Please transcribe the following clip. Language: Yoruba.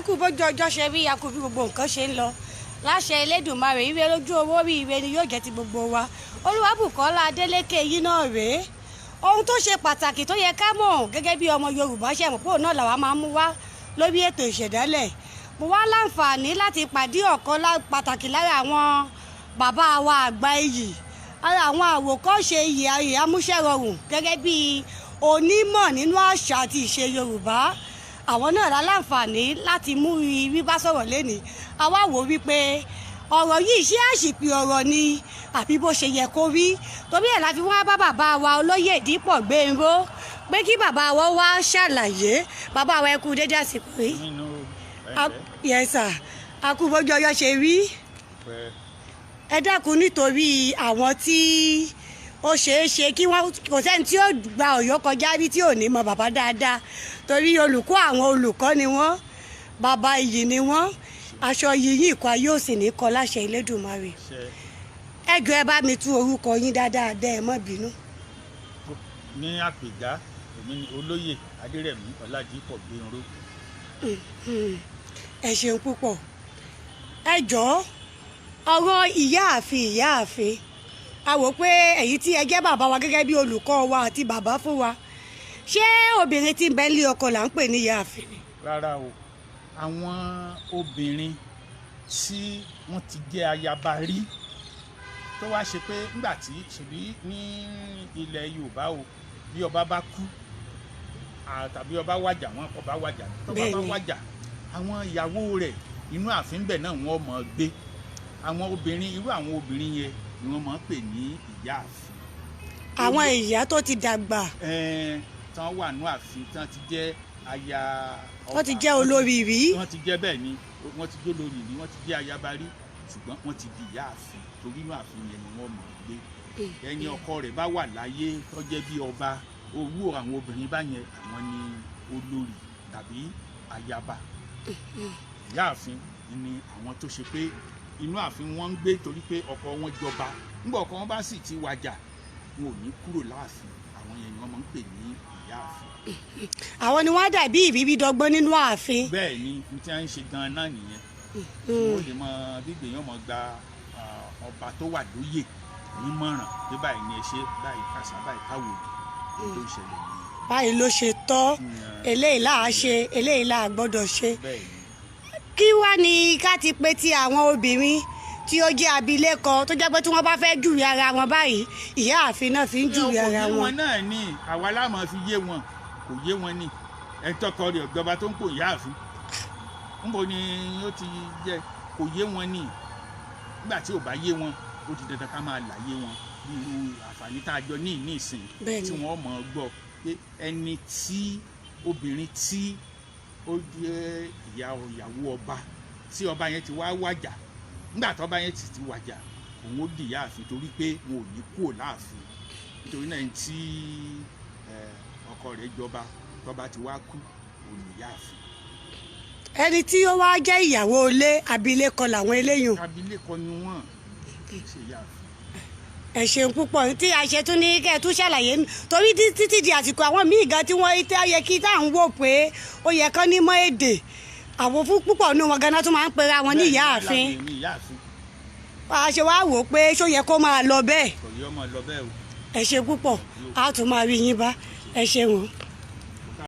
Kú bójú ọjọ́ ṣe rí, a kú bí gbogbo nǹkan ṣe ń lọ. Láṣẹ Elédùmarè, ire lójú owó rí, ire ni yóò jẹ́ ti gbogbo wa. Olúwabùkọ́lá Adélékè yìí náà rèé. Ohun tó ṣe pàtàkì tó yẹ ká mọ̀ gẹ́gẹ́ bí ọmọ Yorùbá, ṣe mọ̀ pé òun náà làwa máa ń mú wá lórí ètò ìṣẹ̀dálẹ̀. Mo wá láǹfààní láti pàdé ọ̀kan pàtàkì lára àwọn bàbá wa àgbà iyì, ara àwọn àwòkọ́ṣe iyì ayè amúṣẹ́rọrùn gẹ́gẹ́ bí onímọ̀ nínú àṣà àti ìṣe Yorùbá. Àwọn náà la láǹfààní láti mú rí bá sọ̀rọ̀ lénìí. Àwa wò wípé ọ̀rọ̀ yìí, ṣé àṣìpì ọ̀rọ̀ ni àbí bó ṣe yẹ kó rí? Torí ẹ̀ la fi wá bá bàbá wa olóyè Dípọ̀ Gbénró pé kí bàbá wa wá ṣàlàyé. Bàbá wa, ẹ kú dédé àsìkò yìí. Nínú. Yes sir, a kú bójú ọjọ́ ṣe rí. Ẹ dákun, nítorí àwọn tí ó ṣeé ṣe kí wọ́n kò sẹ́ni tí ó gba Ọ̀yọ́ kọjá rí tí ò ní mọ bàbá dáadáa, torí olùkọ́ àwọn olùkọ́ ni wọ́n, bàbá iyì ni wọ́n, aṣọ yìí yìí kọ́ ayé òsì ní kọ́ láṣẹ Elédùmarè. Ẹ jọ̀ọ́, ẹ bá mi tú orúkọ yín dáadáa dẹ́, ẹ má bínú. Ní àpèjá, èmi ni olóyè Adérẹ̀mí Ọládìpọ̀ Gbénró. Ẹ ṣeun púpọ̀. Ẹ jọ̀ọ́, ọ̀rọ̀ ìyáàfin, ìyáàfin, a wò pé èyí tí ẹ jẹ́ bàbá wa gẹ́gẹ́ bí olùkọ́ wa àti bàbá fún wa, ṣé obìnrin tí ń bẹ nílé ọkọ là ń pè ní ìyáàfin ni? Rárá o. Àwọn obìnrin tí wọ́n ti jẹ́ ayaba rí, tó wá ṣe pé nígbà tí ṣèbí ní ilẹ̀ Yorùbá o, bí ọba bá kú tàbí ọba wàjà, wọn kọ bá wàjà, tó bá bá wàjà, àwọn ìyàwó rẹ̀ inú ààfin bẹ̀ náà wọ́n mọ̀ gbé. Àwọn obìnrin, irú àwọn obìnrin yẹn ni wọ́n máa ń pè ní ìyáàfin. Àwọn ìyá tó ti dàgbà. Ẹ̀ẹ́n, tán wà ní ààfin, tán ti jẹ́ aya ọba. Wọ́n ti jẹ́ olórí rí. Wọ́n ti jẹ́, bẹ́ẹ̀ ni, wọ́n ti jẹ́ olórí rí, wọ́n ti jẹ́ ayaba rí, ṣùgbọ́n wọ́n ti di ìyáàfin torí inú ààfin yẹn ni wọ́n mọ̀ gbé. Ẹni ọkọ rẹ̀ bá wà láyé tó jẹ́ bí ọba, owó àwọn obìnrin báyẹn, àwọn ni olórí tàbí ayaba. Ìyáàfin ni àwọn tó ṣe pé inú ààfin wọn ń gbé torí pé ọkọ wọn jọba. Nígbà ọkọ wọn bá sì ti wàjà, wọn ò ní kúrò láàfin. Àwọn yẹn ni wọ́n máa ń pè ní ìyáàfin. Àwọn ni wọ́n dàbí ìrírí dọ́gbọ́n nínú ààfin. Bẹ́ẹ̀ ni, n tí wọ́n ń ṣe gan-an náà nìyẹn. Wọ́n lè mọ gbígbé yẹn mọ gba ọba tó wà lóyè nímọ̀ràn pé báyìí ni ẹ ṣe, báyìí kàṣà, báyìí káwòdì. Ohun tó ń ṣẹlẹ̀ nìyẹn. Báyìí ló ṣe tọ́, eléyìí là á ṣe, eléyìí là á gbọ́dọ̀ ṣe. Bẹ́ẹ̀ ni. Kí wá ní ká ti pé ti àwọn obìnrin tí ó jẹ́ abilékọ, tó jẹ́ pé tí wọ́n bá fẹ́ júwe ara wọn báyìí, ìyáàfin náà fi ń júwe Kò ara yé wọn? Wọn náà ni àwa láàmú fi yé wọn. Kò yé wọn ni ẹni tọkọ rẹ̀ ọ̀jọba tó ń pò ìyáàfin, ńbo ni ó ti jẹ? Kò yé wọn ni. Nígbà tí ò bá yé wọn, ó di dandan ká máa láyé wọn bí irú àǹfààní tá a jọ ní ìsìn tí wọ́n mọ̀ ọ́ gbọ́ pé ẹni tí obìnrin tí ó jẹ́ ìyá ìyàwó ọba, tí ọba yẹn ti wá wàjà, nígbà tó ọba yẹn ti wàjà, òun ó di ìyáàfin torí pé wọn ò ní kúrò láàfin. Nítorí náà, ẹni tí ọkọ rẹ̀ jọba, tọba ti wá kú, òun ní ìyáàfin. Ẹni tí ó wá jẹ́ ìyàwó ilé, abilékọ làwọn eléyìí? Abilékọ ni wọ́n, ṣe ìyáàfin. Ẹ ṣeun púpọ̀. Tí a ṣe tún ní kẹ́ ẹ tún ṣàlàyé, torí títí di àsìkò, àwọn míì gan tí wọ́n tẹ́ yẹ kí tá à ń wò pé ó yẹ kán ní mọ́ èdè, àwọn fún púpọ̀ nínú wọn ganan tún máa ń pera wọn ní ìyáàfin. Bẹ́ẹ̀ ni, ìyáàfin. A ṣe wá wò ó pé ṣó yẹ kó máa lọ bẹ́ẹ̀? Kò yẹ ọmọ lọ bẹ́ẹ̀ o. Ẹ ṣe púpọ̀, a tún máa rí yín bá. Ẹ ṣeun.